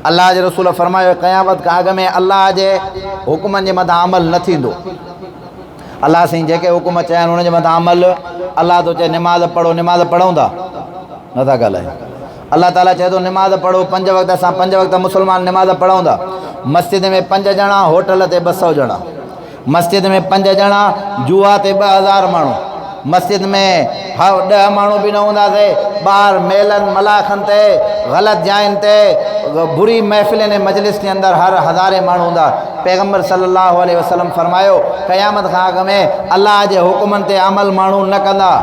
الله جي رسول فرمايو، قيامت کان اڳ ۾ الله جي حڪمن جي مٿان عمل نه ٿيندو. الله سائين جيڪي حڪم چيا آهن انهن جي مٿان عمل، الله ٿو چئي نماز پڙهو، نماز پڙهون ٿا؟ نٿا ڳالهايون. الله تعاليٰ چئي ٿو نماز پڙهو پنج وقت، اسان پنج وقت مسلمان نماز پڙهون ٿا. مسجد ۾ پنج ڄڻا، هوٽل تي 200 ڄڻا. مسجد ۾ پنج ڄڻا، جوا تي 2000 ماڻهو. مسجد ۾ 10 ماڻهو به نه هوندا سي، ٻاهر ميلن ملاکن تي، غلط جاين تي، بري محفلين ۽ مجلس جي اندر هر هزارين ماڻهو هوندا. پيغمبر صلي الله عليه وسلم فرمايو، قيامت کان اڳ ۾ الله جي حڪمن تي عمل ماڻهو نه ڪندا.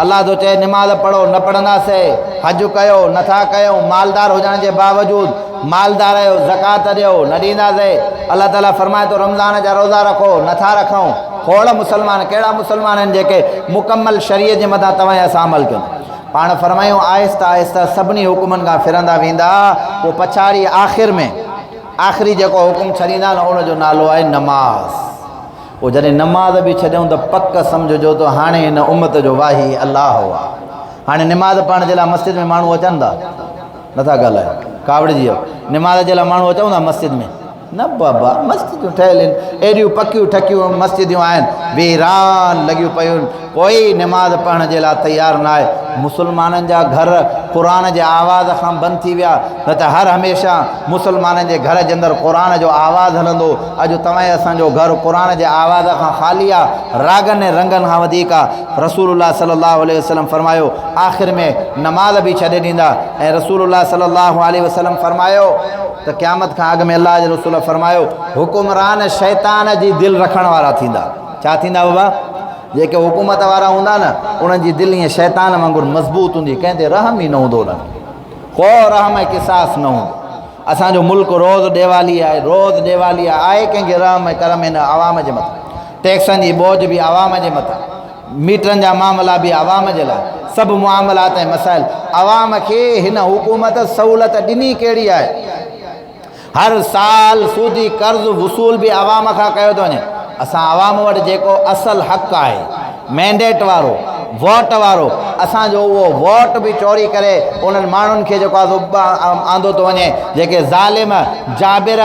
الله ٿو چئي نماز پڙهو، نه پڙهنداسي، حج ڪيو، نه ٿا ڪيون، مالدار هجڻ جي باوجود مالدار آهيو، زڪوات ڏيو، نه ڏينداسي. الله تعاليٰ فرمائي ٿو رمضان جا روزا رکو، نه ٿا رکون. کوڙ مسلمان، ڪهڙا مسلمان آهن جيڪي مڪمل شريعت جي مٿان توهان ۽ اسان عمل ڪيون. پاڻ فرمايون آهستي آهستي سڀني حڪمن کان ڦرندا ويندا، پوء پڇاڙي آخر ۾ آخري جيڪو حڪم ڇڏيندا نه ان جو نالو آهي نماز. پوء جڏهن نماز به ڇڏيون ته پڪ سمجهجو ته هاڻي هن امت جو واهي الله آهي. هاڻي نماز پڙهڻ جي لاء مسجد ۾ ماڻهو اچن ٿا؟ نٿا ڳالهايو ڪاوڙجي ويو. نماز جي لاء ماڻهو اچون ٿا مسجد ۾؟ نه بابا، مسجدون ٺهيل آهن، ايڏيون پڪيون ٺڪيون مسجدون آهن، ويران لڳيون پيون آهن، ڪوئي نماز پڙهڻ جي لاء تيار نه آهي. مسلمانن جا گهر قرآن جي آواز کان بند ٿي ويا، نه ته هر هميشه مسلمانن جي گهر جي اندر قرآن جو آواز هلندو. اڄ توهان ۽ اسان جو گهر قرآن جي آواز کان خالي آهي، راڳن ۽ رنگن کان وڌيڪ آهي. رسول الله صلي الله عليه وسلم فرمايو، آخر ۾ نماز به ڇڏي ڏيندا ۽ رسول الله صلي الله عليه وسلم فرمايو ته قيامت کان اڳ ۾ الله جي رسول فرمايو، حڪمران شيطان جي دل رکڻ وارا ٿيندا. ڇا ٿيندا بابا؟ جيڪي حڪومت وارا هوندا نه، انهن جي دل ائين شيطان وانگر مضبوط هوندي، ڪنهن تي رحم ئي نه هوندو انهن کي، ڪو رحم ۽ قصاص نه هوندو. اسان جو ملڪ روز ڏيوالي آهي، روز ڏيوالي آهي، آهي ڪنهن کي رحم ۽ ڪرم هن عوام جي مٿان. ٽيڪسن جي بوجهه به عوام جي مٿان، ميٽرن جا معاملا به عوام جي لاء، سڀ معاملات ۽ مسائل عوام کي هن حڪومت سهولت ڏني ڪهڙي آهي؟ هر سال سودي قرض وصول به عوام کان ڪيو ٿو وڃي. اسان عوام وٽ جيڪو اصل حق آهي، مينڊيٽ وارو، ووٽ وارو، اسان جو اهو ووٽ به چوري ڪري انهن ماڻهن کي جيڪو آهي سو آندو ٿو وڃي جيڪي ظالم، جابر،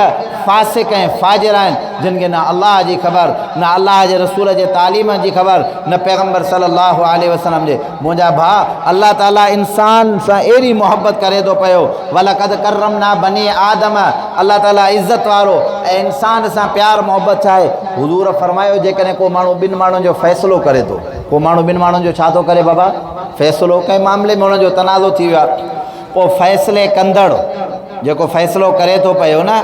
فاسق ۽ فاجر آهن، جن کي نه الله جي خبر، نه الله جي رسول جي تعليم جي خبر، نه پيغمبر صلي الله عليه وسلم جي. منهنجا ڀاء! الله تعاليٰ انسان سان اهڙي محبت ڪري ٿو پيو، ولقد ڪرمنا بني آدم، الله تعاليٰ عزت وارو ۽ انسان سان پيار محبت ڇا آهي؟ حضور فرمايو جيڪڏهن ڪو ماڻهو ٻن ماڻهن جو فيصلو ڪري ٿو، ڪو ماڻهو ٻن ماڻهن جو ڇا ٿو ڪري بابا؟ فيصلو، ڪنهن معاملي ۾ هن جو تنازعو ٿي ويو آهي، پوء فيصلي ڪندڙ جيڪو فيصلو ڪري ٿو پيو نه،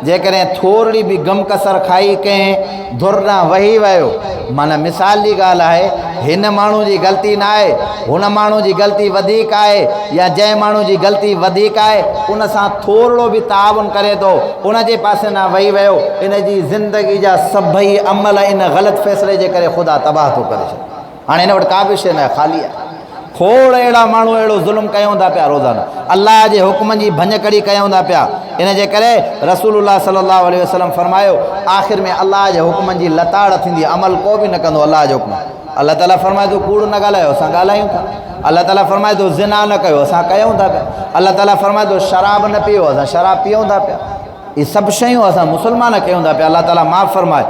جيڪڏهن ٿورڙي به غم ڪسر کائي ڪنهن ڌر ڏانهن وهي ويو، معنيٰ مثال جي ڳالهه آهي، هن ماڻهو جي غلطي نه آهي، هن ماڻهو جي غلطي وڌيڪ آهي يا جنهن ماڻهو جي غلطي وڌيڪ آهي، ان سان ٿورڙو به تعاون ڪري ٿو، ان جي پاسي ڏانهن وهي ويو، ان جي زندگي جا سڀئي عمل ان غلط فيصلي جي ڪري خدا تباهه ٿو ڪري ڇڏي. هاڻي هن وٽ ڪا به شيء ناهي، خالي آهي. کوڙ اهڙا ماڻهو اهڙو ظلم ڪيون ٿا پيا روزانه الله جي حڪمن جي ڀڃڪڙي ڪيون ٿا پيا. ان جي ڪري رسول الله صلي الله عليه وسلم فرمايو آخر ۾ الله جي حڪمن جي لتاڙ ٿيندي، عمل ڪو به نه ڪندو الله جي حڪم. الله تعالي فرمائي ٿو ڪوڙ نه ڳالهايو، اسان ڳالهايون ٿا. الله تعالي فرمائي ٿو زنا نه ڪيو، اسان ڪيون ٿا پيا. الله تعالي فرمائي ٿو شراب نه پيئو، اسان شراب پيئون ٿا پيا. اهي سڀ شيون اسان مسلمان ڪيون ٿا پيا. الله تعالي معاف فرمائي.